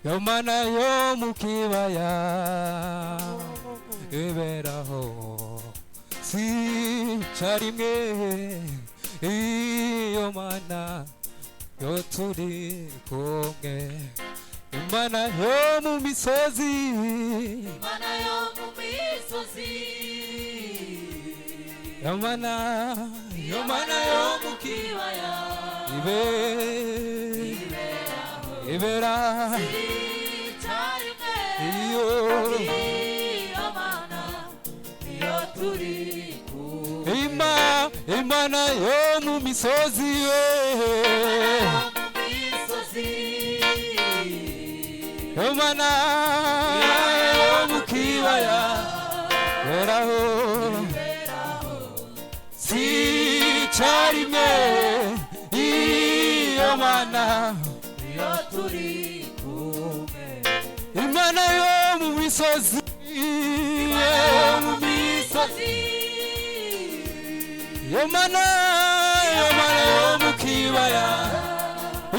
Yo mana yo mu kibaya iberaho sicarimwe iyo mana yo turi kumwe Imana yo mu misozi Imana yo mu misozi yo mana yo mana yo mu kibaya ibe ibera icyarimwe iyo iyo mana iyo turi kumwe ima imana yo mu misozi we mu misozi imana yo mu kibaya beraho sicarimwe iyo mana iyo turi kumwe imana yo mu misozi yo mu misozi yo mana yo mana yo mu kibaya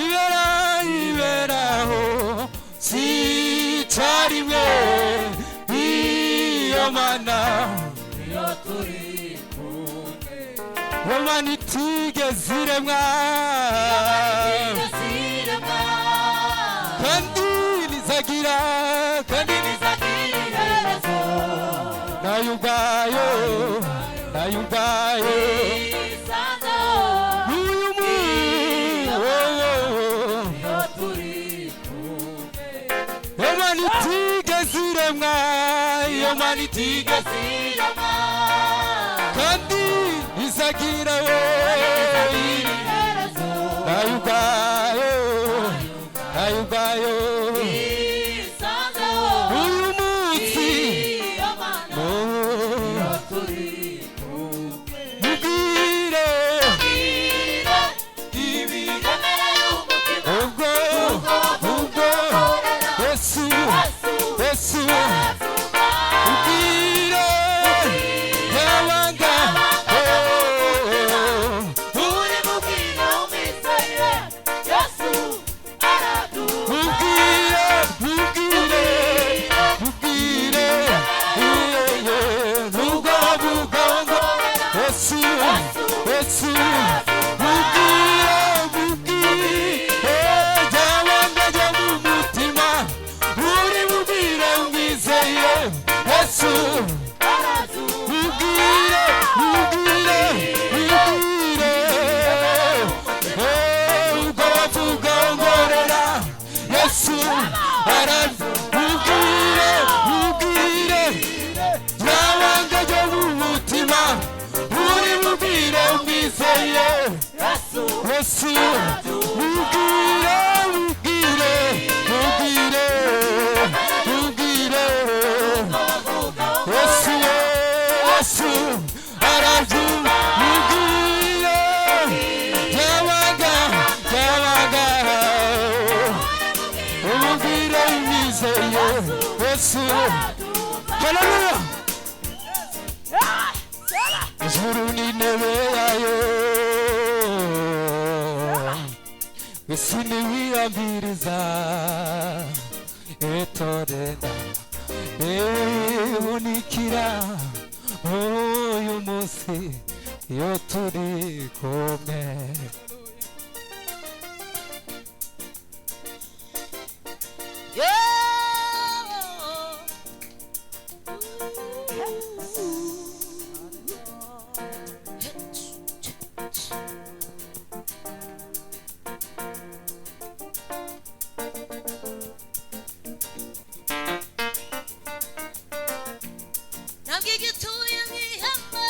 ibera iberaho sicarimwe iyo mana iyo turi kumwe yo mana itigeze iremwa Iziremwa kandi nizagira kandi izagira iherezo nayo ubwayo nayo ubwayo isanzo uyu mu iyo turi kumwe yo mana itigeze iremwa iyo mana itigeze iziremwa kandi izagira we iherezo nayo ubwayo nayo ubwayo isanzo uyu munsi iyo mana oh, iyo turi kumwe mubwire Ire ibi kamere y'umutima ubwo ubwo Yesu Yesu ubwire yabanga oh, uri mubwire umwizeye Yesu araduha mubwire mubwire mubwire iye nubwo bugongo Yesu Yesu mubwire mubwire yabanga yo mu mutima uri mubwire umwizeye Yesu mubwire mubwire mubwire ubwo bavuga ngorera Yesu aramubwire mubwire yabanga yo mu mutima uri mubwire umwizeye Yesu Yesu mubwire mubwire mubwire mubwire Yesu Yesu arabyumva mubwire yabaga yabaga umubwire umwizeye Yesu haleluya ijuru n'intebe yayo isi niwiyambiriza etorena ebunikira uyu munsi iyo turi kumwe ntabwo igituye mu ihema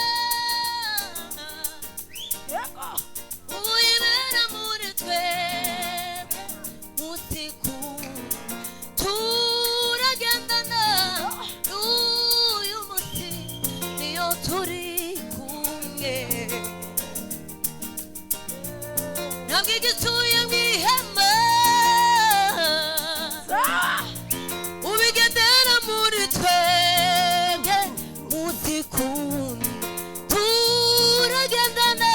ubu ibera muri twe musiku turagendana n'uyu munsi niyo turi kumwe ntabwo igituye mu ihema ubigendera muri twebwe munsi kundi turagendana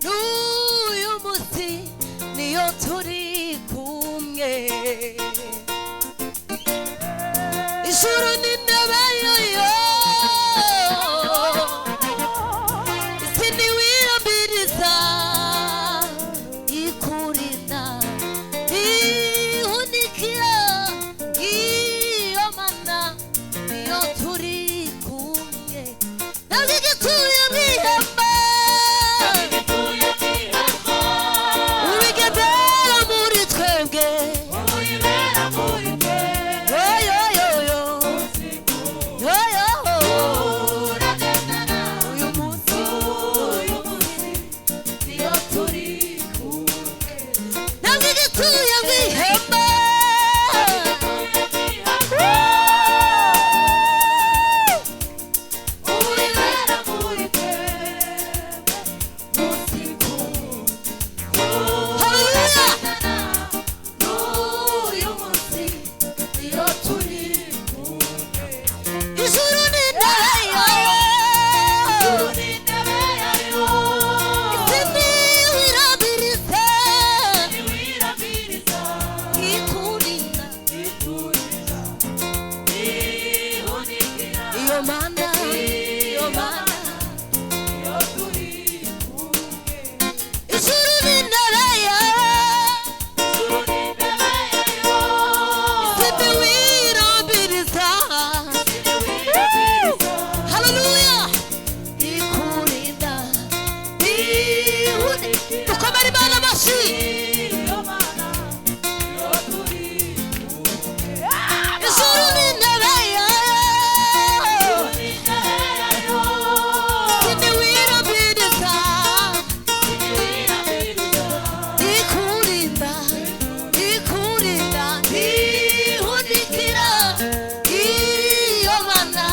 n'uyu munsi niyo turi kumwe. Ijuru n'intebe yayo, isi ntiwirambiriza, ikurinda ihunikira. Iyo mana niyo turi kumwe, ntabwo igituye mu ihema. Ubigendera muri twebwe. Yo, yo, yo, yo. Yo, yo. Uyu munsi, uyu munsi, niyo turi kumwe. Ntabwo igituye mu ihema. Uwibera muri twebwe, munsi ku munsi. Hallelujah! N'uyu munsi, niyo turi kumwe. Ijuru ni intebe yayo. Isi ntiwirabiriza. Ikurinda. Iyo mana, iyo mana. Ijuru ni intebe yayo. Isi ntiwirabiriza. Hallelujah! Ikurinda. Dukomere Imana amashyi. Ijuru ni intebe yayo. Isi ntiwirabiriza. Ikurinda, ikurinda, ihunikira. Iyo mana,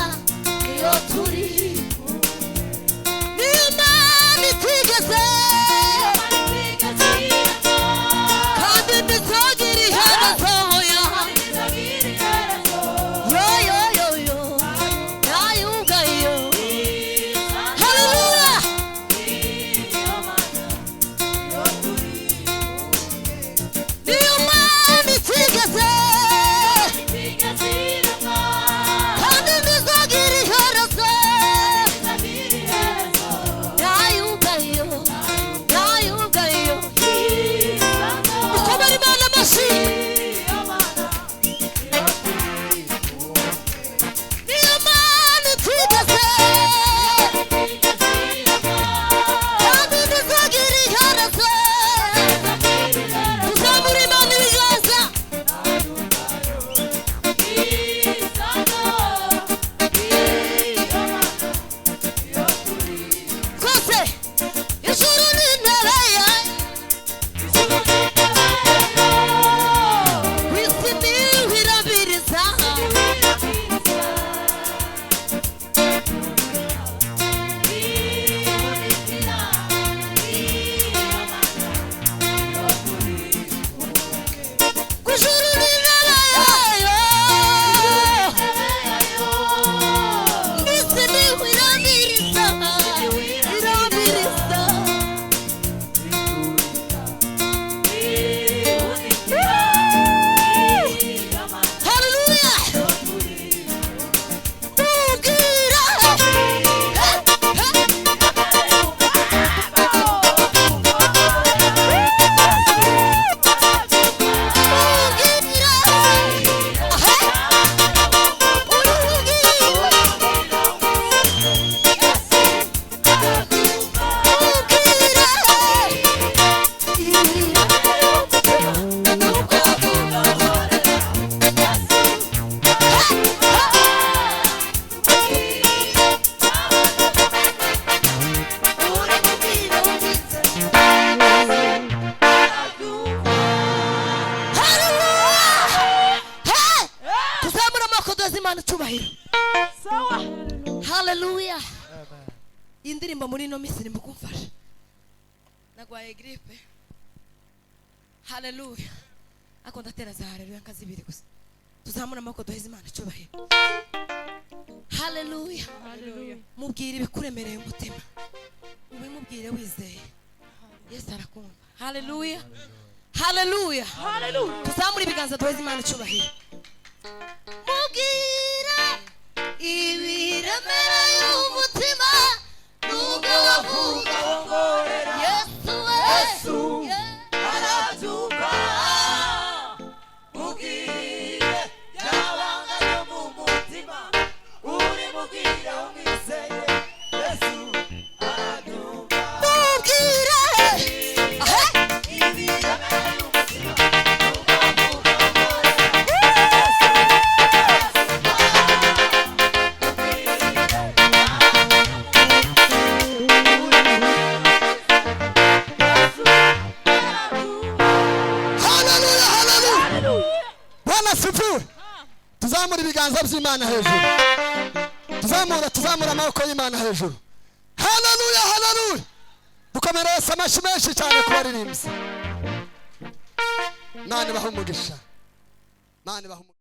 iyo turi niyo mana itigeze kandi ntizagira iherezo. Yo yo yo yo, nayo ubwayo. Haleluya! Niyo mana itigeze kandi ntizagira iherezo. Nayo ubwayo, nayo ubwayo. Dukomere Imana amashyi. Niyo mana itigeze kandi ntizagira iherezo. Tuzamure Imana ibiganza. Twese, ijuru ni intebe yayo, isi ntiwirabiriza. Ijuru ni intebe yayo, isi ntiwirabiriza, irabiriza. Hallelujah! Mubwira. Mubwira. Hallelujah! Tuzamura amaboko duheze Imana icyubahiro. Hallelujah! Iyi ndirimbo muri ino minsi irimo kumfasha. Nagwaye gripe. Hallelujah! Ariko ndatera za haleluya nka zibiri gusa. Tuzamura amaboko duheze Imana icyubahiro. Hallelujah! Mubwire ibikuremereye umutima. Ubimubwire wizeye. Yesu arakumva. Hallelujah! Hallelujah! Tuzamure ibiganza duheze Imana icyubahiro. Mubwire. Ibiremere y'umutima nubwo bavuga Ongorera. Yesu we. Yesu arabyumva. Mubwire ryabanga ryo mu mutima, uri mubwire umwizeye. Yesu arabyumva. Mubwire. Ahe. Ibiremere y'umutima nubwo bavuga ongorera. Yesu Haleluya, haleluya. Bwana asifiwe. Tuzamura ibiganza by'Imana hejuru. Tuzamura, tuzamura amaboko y'Imana hejuru. Haleluya, haleluya. Dukomere Yesu amashyi menshi cyane ku baririmbyi. Imana ibahe umugisha. Imana ibahe umugisha.